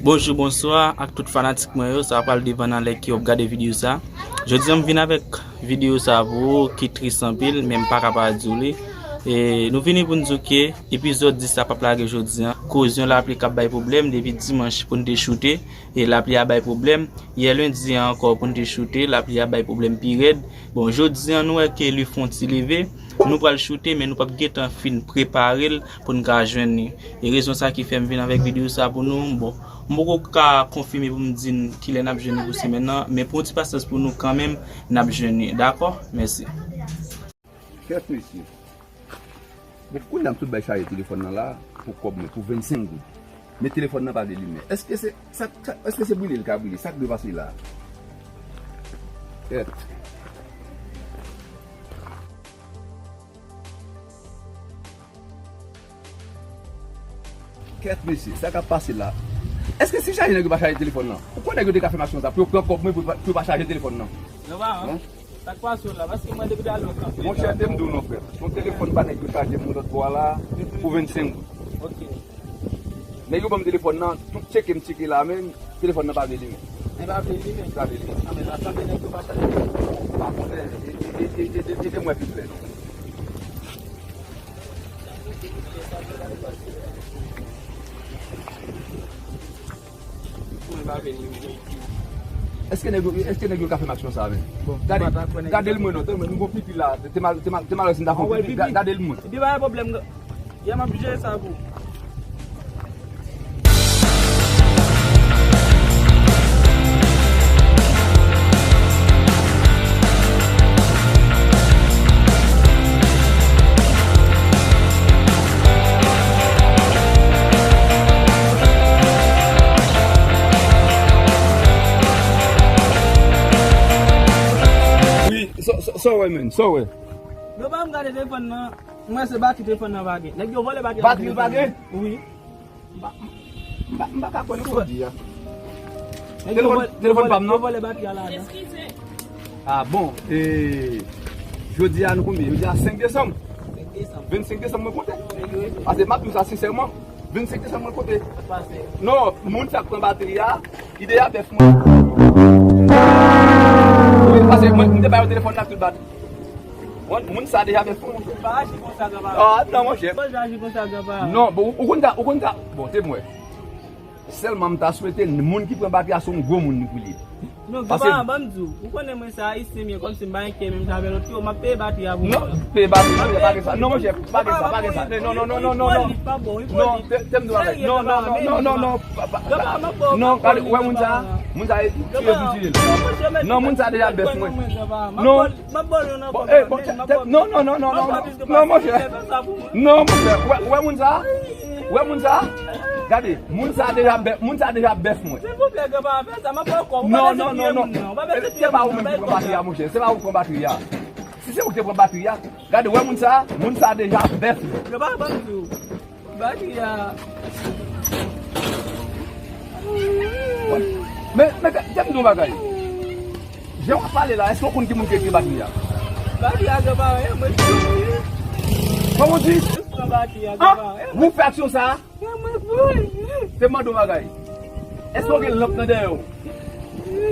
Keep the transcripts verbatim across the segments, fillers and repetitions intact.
Bonjou, bonswa ak tout fanatik mwen yo, sa pral depann nan lè ke w ap gade videyo sa. Jodi a m vin avèk videyo sa pou ou ki tris anpil, men m pa ka pa di w li. E nou vini pou n di w ke epizòd dis la p ap lage jodi a. Koz yon lapli k ap bay pwoblèm depi dimanch pou n te choute, e lapli a bay pwoblèm. Yè lendi a ankò pou n te choute, lapli a bay pwoblèm pi rèd. Bon, jodi a nou wè ke li fè yon ti leve. Nou pral choute, men nou p ap gentan fin prepare l pou n ka jwenn li. E rezon sa ki fè m vin avèk videyo sa pou nou. Bon, m poko ka konfime pou m di n kilè n ap jwenn li pou semèn nan, men pran yon ti pasyans pou nou kanmenm, n ap jwenn li. Dakò? Mèsi. Kèt mesye. Bon, kounye a m sot bay chaje telefòn nan la pou kòb mwen, pou vennsenk goud. Men telefòn nan pa vle limen. Èske se, sa, sa, èske se brile l ka brile? Sa k dwe pase la? Kèt. Kèt, mesye, sa k ap pase la? Èske se chaje nèg yo pa chaje telefòn nan? Ou kwè nèg yo te ka fè m aksyon sa pou yo pran kòb mwen pou, pou yo pa chaje telefòn nan? Yo pa, hein? Sa k pase w la? Paske mwen depi talè w kanpe la. Monchè, te m di w non, frè. Se yon telefòn pa nèg yo chaje m yon lòt bò a la pou vennsenk goud. Ok. Nèg yo ban m telefòn nan, tout tcheke m tcheke la, men telefòn nan pa vle limen. Li pa vle limen? Li pa vle limen. A, men sa sanble nèg yo pa chaje. Pa konnen, e, e, e, e, e, ede m wè pi klè non. Èske nèg yo, èske nèg yo ka fè m aksyon sa a menm? Bon, gade, gade l mwen non, tande mwen, m gon pipi la, te mal, te mal, te mal si m ta fè yon pipi, ga-, gade l mwen. Epi pa gen pwoblèm, yè m ap jere sa pou ou. Wi, sa, sa, sa w wè, menn? Sa w wè? Yo ba m gade telefòn nan. Mwen se batri telefòn nan pa gen. Nèg yo vòlè batri. Batri l pa gen? Wi. M pa, m pa, m pa ka kwè nan sa w di a. Nèg yo vòlè, telefòn pa m nan? Yo vòlè batri a ladan. Ah bon, e, jodi a nou konbyen? Jodi a senk desanm. Senk desanm. Vennsenk desanm mwen konte. Paske m ap di w sa sensèman, vennsenk desanm mwen konte. Non, moun sa k pran batri a, li deja bèf mwen. Wi, paske mwen, m te ba yo telefòn nan ak tout batri. Moun, moun sa deja bèf mwen. Pa aji konsa, granpa. Ah, non, monchè. Ou pa aji konsa, granpa. Non, bon, ou, ou konn sa, ou konn sa. Bon, te mwen. Sèlman m ta swete moun ki pran batri a se yon gwo moun li pou li ye. Non, granpa, ban m di w, ou konnen mwen se ayisyen m ye, kòmsi m pa gen kè, men m ta fè lòt yo, m ap peye batri a pou mwen. Non, peye batri, non, pa gen sa. Non, monchè, pa gen sa, pa gen sa. Non, non, non, non, non, non. Non, te, te m di w bagay. Non, non, non, non, non, non, pa, pa, pa. Non, gade, wè moun sa, moun sa, tiye pou tiye l. Non, moun sa deja bèf mwen. Non. M ap ba w youn ankò, eh, bon, non, non, non, non, non, non, monchè. Non, monchè, wè, wè moun sa? Wè moun sa? Gade, moun sa deja bèf, moun sa deja bèf mwen. Silvouplè, granpa, pa fè sa, m ap ba w kòb. Non, non, non, non. Se pa ou menm ki pran batri a, monchè. Se pa ou ki pran batri a. Si se ou ki te pran batri a, gade, wè moun sa, moun sa deja bèf mwen. Granpa, ban m di w. Batri a. Men, men, kè m di w yon bagay. Jan w ap pale la, èske w konn ki moun ki ekri batri a? Batri a gen pa anyen, mwen jis pran li. Kòman w di? Jis pran batri a, gen pa anyen. Ou fè aksyon sa a? Mwen, mwen, mwen. Te mande w yon bagay. Èske w gen lanp nan dèyè w?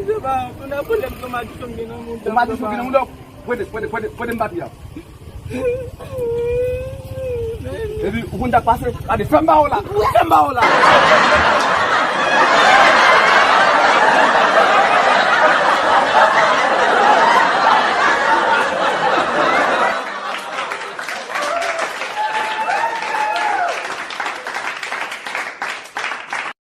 Gen pa anyen, kounye a pwoblèm tromatize m gen nan mouda. Tromatize w gen nan mouda w? Prete, prete, prete, prete m batri a. Epi, ou konn sa k pase? Gade, fè m ba w la! Fè m ba w la!